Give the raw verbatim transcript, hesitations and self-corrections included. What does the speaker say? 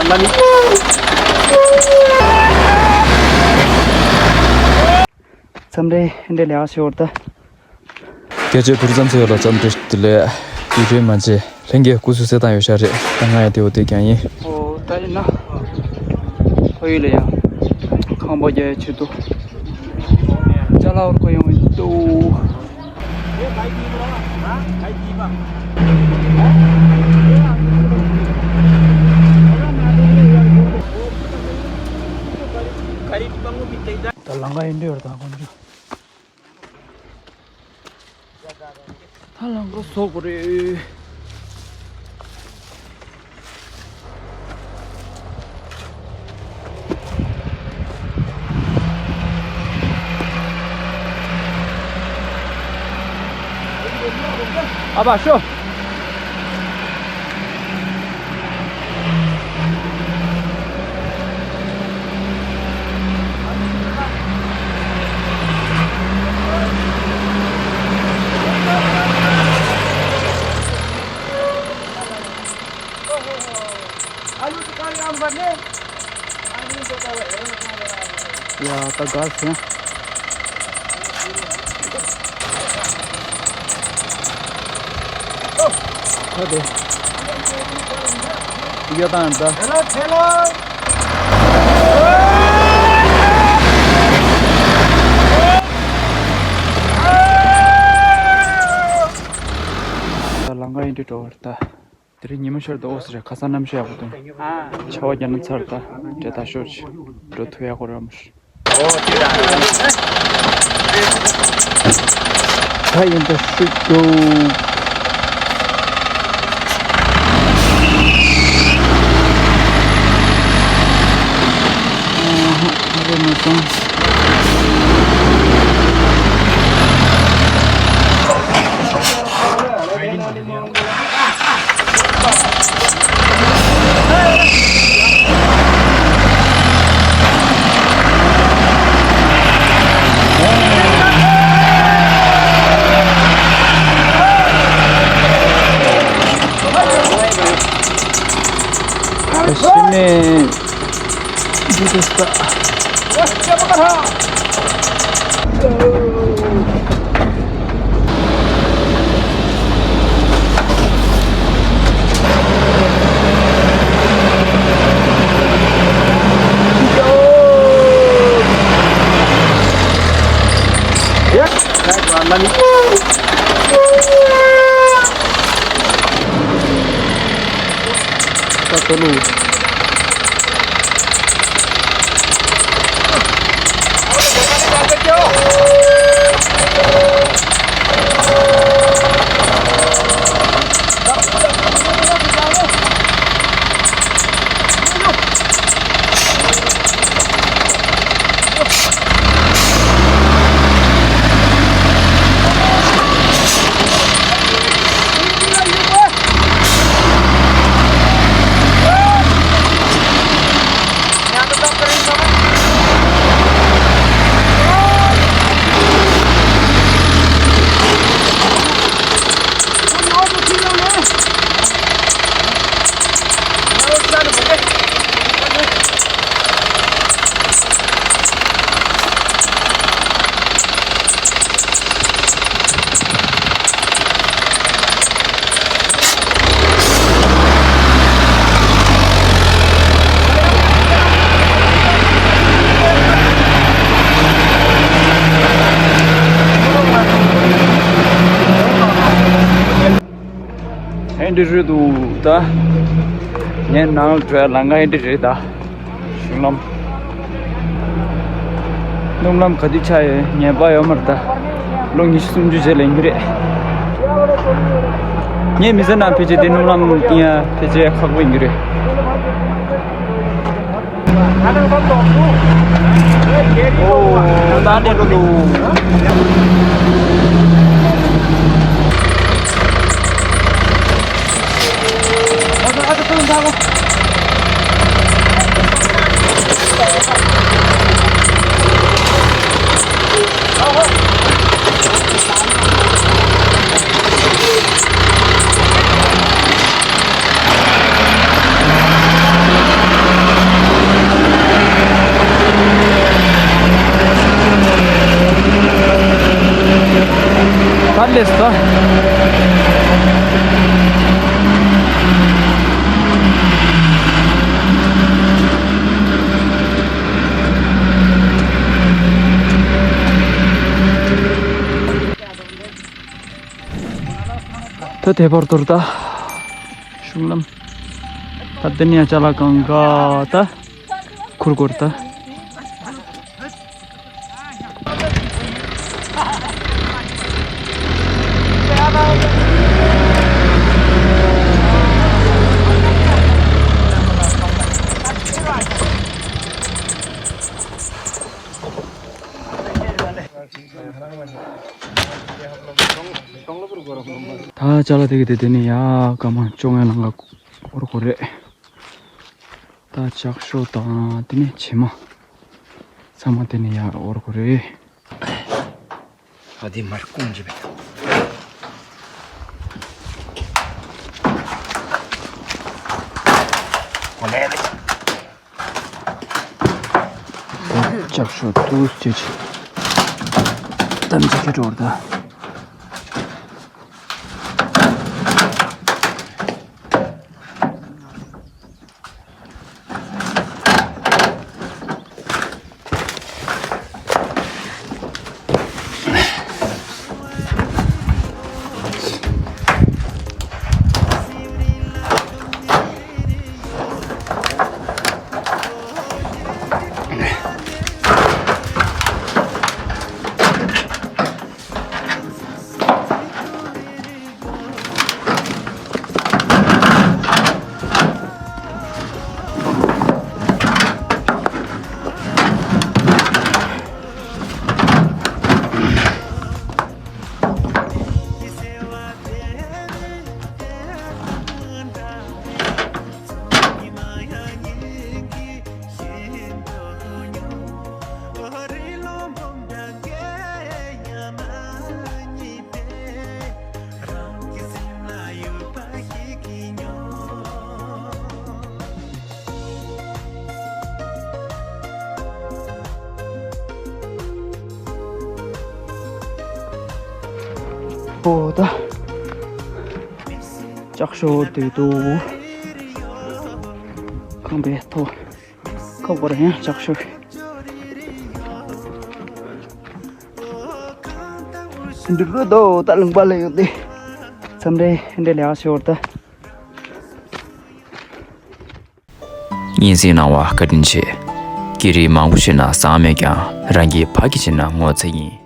མཚམས་རེ་འདྲེ་ལས་ཨ་ཤོར་ད། སྐད་ཆ་བུ་རི་ཙམ་ཚེ་ཡོད་ལ་ཙམ་འདྲེ་དེ་ལས་དུས་དྲན་མ་བྱེད་ལྷན་རྒྱས་སྐུ་གཟུགས་གསལ་ཐང་ཡོད་ཤག་རེད། ད་ང་ཡང་དེ་འོ་དེ་ཀྱང་ཡིན། ཨོ་ད་ཡིན་ན། ཕ་ཡུལ་ལ་ཡང་ཁང་པ་རྒྱག་ཡ་ཆེད་དུ། ཅ་ལག་བོར་གོ་ཡོང་ཡིན་ཏོ། ད་ལང་ཀ་ཡིན་འདྲི་བར་དང་ཁོང་ཚོ། ད་ལང་ཀ་སོག་པོ་རེད། ཨ་བ་ཤོ། ཡ་ད་ག་ཟེ། ཁ་དེ། ཡ་ད་ད། ད་ལང་ཀ་ཡིན་དུ་འགྲོ་བར་ད། དེ་རིང་ཉི་མ་ཤར་དུ་འོ་ཟེར་ཁ་སང་གནམ་གཤིས་ཡག་པོ་འདུག་ཆར་པ་བརྒྱབ་ན་ཚར་ད་འདྲེ་ད་ཤོར་ཆེ་འགྲོ་ཐུབ་ཡག་གོ་ར་མོ་ཤི། ད་ཡིན་ད་ཤུགས་འགྲོ། ཨ་ཧ་ཨ་རེ་མ་སོང་། ཨེ་འདྲ་རེད་འདུག་ད། ངའི་ནང་ལ་འགྲོ་ཡ་ལམ་ཁ་ཨེ་འདྲ་རེད་ད། གཞུང་ལམ། སྣུམ་ལམ་ག་དུས་ཆགས་ཡོད་ངེས་པ་ཡོད་མ་རེད་ད། ལོ་ཉི་ཤུ་སུམ་ཅུ་རྗེས་ལ་ཡིན་རྒྱུ་རེད། ངས་མི་ཚེ་ནང་ཕལ་ཆེར་དེ་སྣུམ་ལམ་གཏིང་ཡ་ཕལ་ཆེར་ཁག་པོ་ཡིན་རྒྱུ་རེད། ཨོ། ད་འདྲེ་འགྲོ་འདུག་ད་དེ་བར་དོར་ད། གཞུང་ལམ། ད་འདི་ནས་ཅ་ལག་གང་ག་ད། ཁུར་ཁུར་ད། ད་ཅ་ལག་དེ་གི་དེ་དེ་ནས་ཡ་སྐར་མ་བཅོ་ལྔའི་ནང་ལ་འོར་གོ་རེད། ད་ལྕགས་ཤོག་དང་དེ་ནས་བྱེ་མ་ཚང་མ་དེ་ནས་ཡར་འོར་གོ་རེད། ཨ་དེ་མར་ཀོང་ཅི་བེད། ལྕགས་ཤོག་ཏུ་ཅི་ཅི་གཏམ་ཅི་ཁེ་འགྲོ་བར་ད། ཨོ་ད། ལྕགས་ཤོག་དེ་དུ། ཁང་པའི་ཐོག་ཁོག་པར་ཡང་ལྕགས་ཤོག་འདི་རུ་དོ་ད་ལུང་པ་ལ་ཡོང་དེ། མཚམས་རེ་འདྲེ་ལས་ཨ་ཤོར་ད། སྙན་སེང་གནང་བ་བཀའ་དྲིན་ཆེ། སྐད་རིགས་མང་པོ་ཤེས་ན་བཟང་མེད་ཀྱང་རང་གི་ཕ་གི་བྱས་ན་ངོ་ཚ་ཡིན།